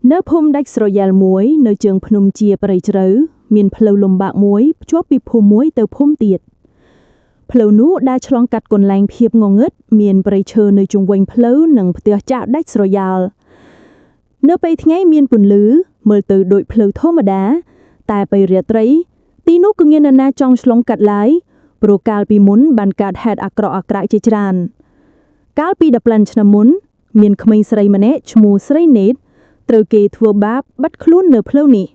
នៅភូមិដាច់ស្រយាលមួយនៅជើងភ្នំជាព្រៃជ្រៅមានផ្លូវលំបាកមួយភ្ជាប់ពីភូមិមួយទៅភូមិទៀតផ្លូវនោះដែលឆ្លងកាត់កន្លែងភាពងងឹតមានព្រៃឈើនៅជុំវិញផ្លូវនិងផ្ទះចាស់ដាច់ស្រយាលនៅពេលថ្ងៃមានពន្លឺមើលទៅដូចផ្លូវធម្មតា តែពេលរាត្រី ទីនោះគឺមាននរណាចង់ឆ្លងកាត់ឡើយព្រោះកាលពីមុនបានកើតហេតុអាក្រក់អាក្រាក់ជាច្រើន កាលពី10ឆ្នាំមុន មានក្មេងស្រីម្នាក់ឈ្មោះស្រីណេត ត្រូវគេធ្វើបាបបាត់ខ្លួននៅផ្លូវនេះ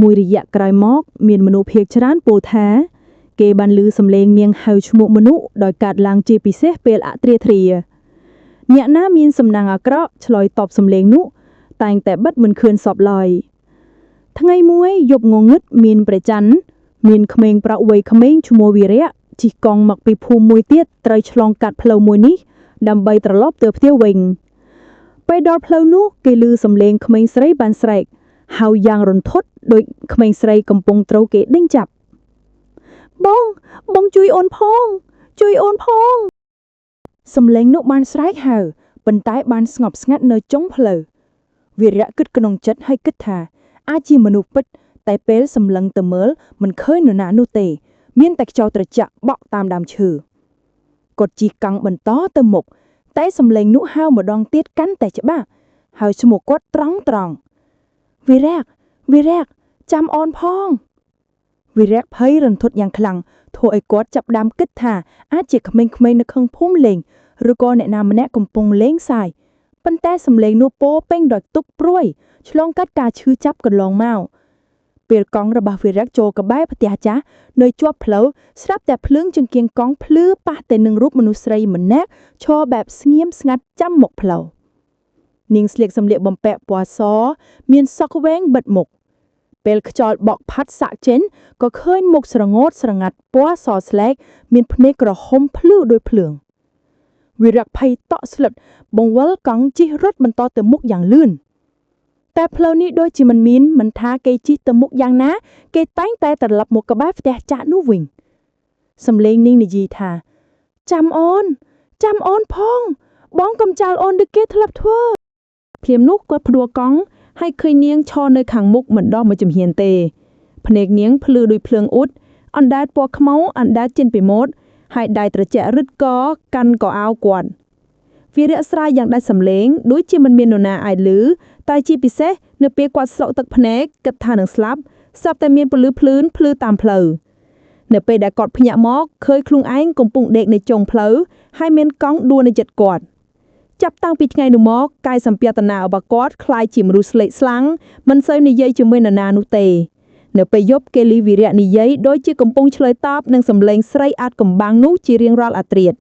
មួយរយៈក្រោយមកមានមនុស្សភាគច្រើនពោលថា គេបានឮសំឡេងនាងហៅឈ្មោះមនុស្សដោយកាត់ឡើងជាពិសេសពេលអត្រាធរាអ្នកណាមានសំណាងអាក្រក់ឆ្លើយតបសំឡេងនោះតែងតែបិទមិនឃើញសពឡើយថ្ងៃមួយយប់ងងឹតមានព្រះច័ន្ទមានក្មេងប្រុសវ័យក្មេងឈ្មោះវីរៈជិះកង់មកពីភូមិមួយទៀតត្រូវឆ្លងកាត់ផ្លូវមួយនេះដើម្បីត្រឡប់ទៅផ្ទះវិញ ពេលដល់ផ្លូវនោះគេឮសំឡេងក្មេងស្រីបានស្រែកហៅយ៉ាងរន្ធត់ដូចក្មេងស្រីកំពុងត្រូវគេដេញចាប់បងបងជួយអូនផង ជួយអូនផង សំឡេងនោះបានស្រែកហៅប៉ុន្តែបានស្ងប់ស្ងាត់នៅចុងផ្លូវវីរៈគិតក្នុងចិត្តហើយគិតថាអាចជាមនុស្សពិត តែពេលសម្លឹងទៅមើលមិនឃើញនរណានោះទេ មានតែខ្យល់ត្រជាក់បក់តាមដើមឈើគាត់ជិះកង់បន្តទៅមុខតែសំឡេងនោះហៅម្ដងទៀតកាន់តែច្បាស់ហើយឈ្មោះគាត់ត្រង់ត្រង់វីរៈវីរៈចាំអូនផងវីរៈភ័យរន្ធត់យ៉ាងខ្លាំងធ្វើឲ្យគាត់ចាប់ផ្ដើមគិតថាអាចជាក្មេងៗនៅក្នុងភូមិលេង ឬក៏អ្នកណាម្នាក់កំពុងលេងសើចប៉ុន្តែសំឡេងនោះពោរពេញដោយទុក្ខព្រួយឆ្លងកាត់ការឈឺចាប់កន្លងមកពេលកង់របស់វីរៈចូលក្បែរផ្ទះចាស់នៅជាប់ផ្លូវស្រាប់តែភ្លើងចង្គៀងកង់ភ្លឺប៉ះទៅនឹងរូបមនុស្សស្រីម្នាក់ឈរបែបស្ងៀមស្ងាត់ចាំមុខផ្លូវនាងស្លៀកសម្លៀកបំពាក់ពណ៌សមានសក់វែងបិទមុខពេលខ្យល់បក់ផាត់សាក់ចេញក៏ឃើញមុខស្រងោតស្រងាត់ពណ៌សស្លែកមានភ្នែកក្រហមភ្លឺដូចភ្លើង វីរៈភ័យតក់ស្លុតបង្វិលកង់ជិះរត់បន្តទៅមុខយ៉ាងលឿនតែផ្លូវនេះដូចជាមិនមានមិនថាគេជិះទៅមុខយ៉ាងណា គេតែងតែត្រឡប់មកក្បែរផ្ទះចាស់នោះវិញសំឡេងនាងនិយាយថាចាំអូន ចាំអូនផង បងកុំចោលអូនដូចគេធ្លាប់ធ្វើ ភ្លាមនោះគាត់ផ្ដួលកង់ហើយឃើញនាងឈរនៅខាងមុខមិនដល់មួយជំហានទេភ្នែកនាងភ្លឺដូចភ្លើងអ៊ុតអណ្ដែតពណ៌ខ្មៅអណ្ដែតចេញពីម៉ូដហើយដៃត្រជាក់រឹតកកាន់កអាវគាត់វីរៈស្រែកយ៉ាងដាច់សំឡេងដូចជាមិនមាននរណាអាចឮតែជាពិសេសនៅពេលគាត់ស្រក់ទឹកភ្នែកគិតថានឹងស្លាប់ស្រាប់តែមានពន្លឺភ្លឿនភ្លឺតាមផ្លូវនៅពេលដែលគាត់ភ្ញាក់មកឃើញខ្លួនឯងកំពុងដេកនៅចុងផ្លូវហើយមានកង់ដួលនៅចិត្តគាត់ ចាប់តាំងពីថ្ងៃនោះមកកាយសម្ពាតនារបស់គាត់ក្លាយជាមនុស្សស្លេកស្លាំងមិនសូវនិយាយជាមួយនរណានោះទេ នៅពេលយប់គេលីវីរៈនិយាយដូចជាកំពុងឆ្លើយតបនឹងសម្លេងស្រីអាចកំបាំងនោះជារៀងរាល់អាត្រៀត